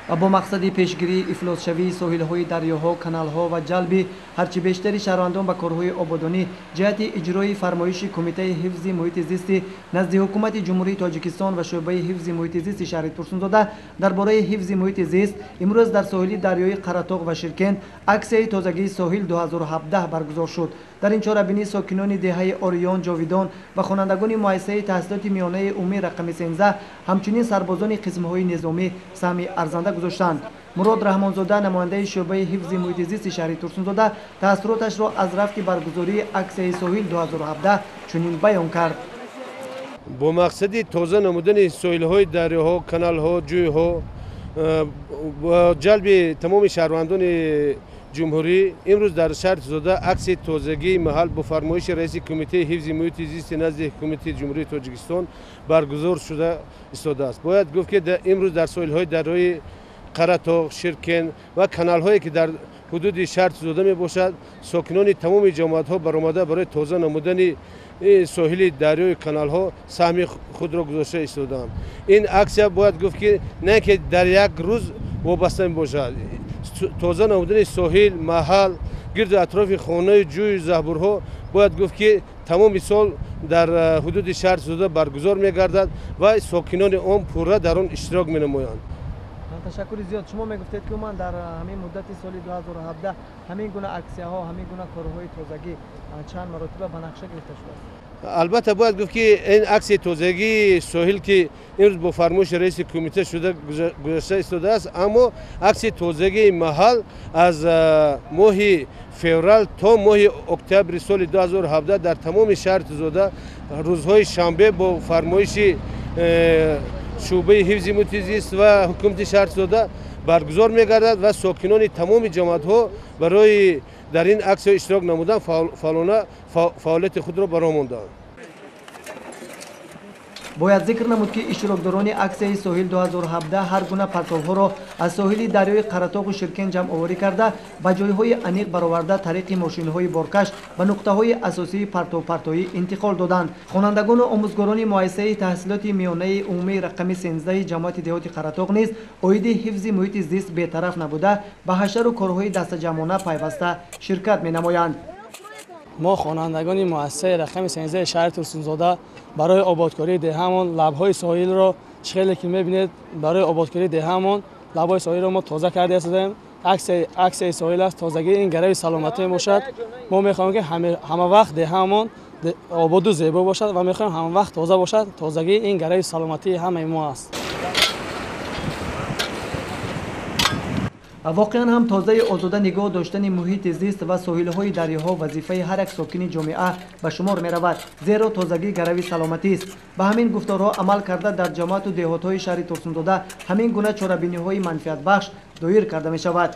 Бо мақсади пешгирии ифлосшавии соҳилҳои дарёҳо, каналҳо ва ҷалби ҳарчи бештари шаҳрвандон ба корҳои ободонӣ ҷиҳати иҷрои фармоиши Кумитаи ҳифзи муҳити зисти назди Ҳукумати Ҷумҳурии Тоҷикистон ва шӯъбаи ҳифзи муҳити зисти шаҳри Турсунзода дар бораи ҳифзи муҳити зист имрӯз дар соҳили дарёи Қаратоғ ва Ширкент аксияи тозагии соҳил 2017 баргузор шуд. Дар ин чорабинӣ сокинони деҳаи Ориён, Ҷовидон ва хонандагони муассисаи таҳсилоти миёнаи умумӣ рақами 13, ҳамчунин сарбозони қисмҳои низомӣ саҳми арзанда гузоштанд. Мурод Раҳмонзода, намояндаи шӯъбаи ҳифзи муҳити зисти шаҳри Турсунзода, таассуроташро аз рафти баргузории аксияи соҳил 2017 чунин баён кард. Бо мақсади тоза намудани соҳилҳои дарёҳо, каналҳо, ҷӯйҳо бо ҷалби тамоми шаҳрвандони ҷумҳурӣ имрӯз дар шаҳри Турсунзода аксияи тозагии маҳал бо фармоиши раиси Кумитаи ҳифзи муҳити зисти назди Ҳукумати Ҷумҳурии Тоҷикистон баргузор шуда истодааст. Бояд гуфт, ки имрӯз дар соҳилҳои дарёи Қаратоғ, Ширкент ва каналҳое, ки дар ҳудуди шаҳри Турсунзода мебошад, сокинони тамоми ҷамоатҳо баромада барои тоза намудани соҳили дарёи каналҳо саҳми худро гузошта истодаанд. Ин аксия бояд гуфт, ки на ки дар як рӯз вобаста мебошад. Тоза намудани соҳил, маҳал, гирду атрофи хонаи ҷӯю заҳбурҳо бояд гуфт, ки тамоми сол дар ҳудуди шаҳри Турсунзода баргузор мегардад ва сокинони он пурра дар он иштирок менамоянд. Ташаккури зиёд. Шумо мегуфтед, ки ман дар ҳамин муддати соли 2017 ҳамин гуна аксияҳо, ҳамин гуна корҳои тозагӣ чанд маротиба ба нақша гирифта шудааст? Албатта, бояд гуфт, ки ин аксияи тозагии соҳил, ки имрӯз бо фармоиши раиси кумита шуда гузашта истодааст, аммо аксияи тозагии маҳал аз моҳи феврал то моҳи октябри соли 2017 дар тамоми шаҳри Турсунзода рӯзҳои шанбе бо фармоиши шӯъбаи ҳифзи муҳити зист ва ҳукумати шаҳри Турсунзода баргузор мегардад ва сокинони тамоми ҷамоатҳо барои дар ин аксия иштирок намудан фаъолона фаъолияти худро ба роҳ монданд. Бояд зикр намуд, ки иштирокдорони аксияи соҳил 2017 ҳар гуна партовҳоро аз соҳили дарёи Қаратоғу Ширкент ҷамъоварӣ карда, ба ҷойҳои аниқ бароварда, тариқи мошинҳои боркаш ба нуқтаҳои асосии партовпартоӣ интиқол доданд. Хонандагону омӯзгорони муассисаи таҳсилоти миёнаи умумии рақами 13 ҷамоати деҳоти Қаратоғ низ оиди ҳифзи муҳити зист бетараф набуда, ба ҳашару корҳои дастаҷамъона пайваста ширкат менамоянд. Мо, хонандагони муассисаи рақами 13 шаҳри Турсунзода, барои ободкории деҳамон лабҳои соҳилро, чӣ хеле ки мебинед, барои ободкории деҳамон лабҳои соҳилро мо тоза карда истодаем. Аксияи соҳил аст, тозагии ин гарави саломатӣ мебошад. Мо мехоҳем, ки ҳама вақт деҳамон ободу зебо бошад ва мехоҳем ҳама вақт тоза бошад. Тозагии ин гарави саломатии ҳамаи мо аст. Воқеан ҳам тозаи озода нигоҳ доштани муҳити зист ва соҳилҳои дарёҳо вазифаи ҳар як сокини ҷомеа ба шумор меравад, зеро тозагӣ гарави саломатист. Ба ҳамин гуфторҳо амал карда, дар ҷамоату деҳотҳои шаҳри Турсунзода ҳамин гуна чорабиниҳои манфиатбахш доир карда мешавад.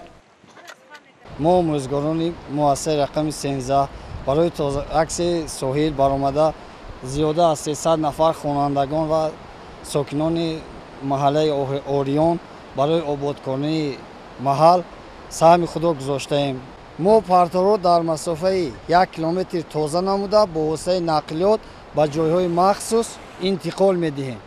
Мо, омӯзгорони муассисаи рақами 13, барои аксияи соҳил баромада, зиёда аз 300 нафар хонандагон ва сокинони маҳаллаи Ориён барои ободкории маҳал саҳми худро гузоштаем. Мо парторро дар масофаи 1 километр тоза намуда, бо воситаи нақлиёт ба ҷойҳои махсус интиқол медиҳем.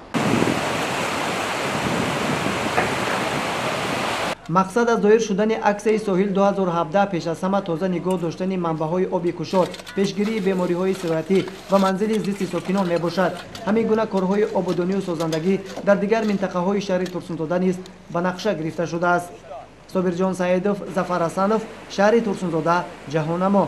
Мақсад аз доир шудани аксияи соҳил 2017 пеш аз ҳама тоза нигоҳ доштани манбаъҳои оби кушод, пешгирии бемориҳои сироятӣ ва манзили зисти сокинон мебошад. Ҳамин гуна корҳои ободонию созандагӣ дар дигар минтақаҳои шаҳри Турсунзода низ ба нақша гирифта шудааст. Собирҷон Саидов, Зафар Ҳасанов, шаҳри Турсунзода, Ҷаҳоннамо.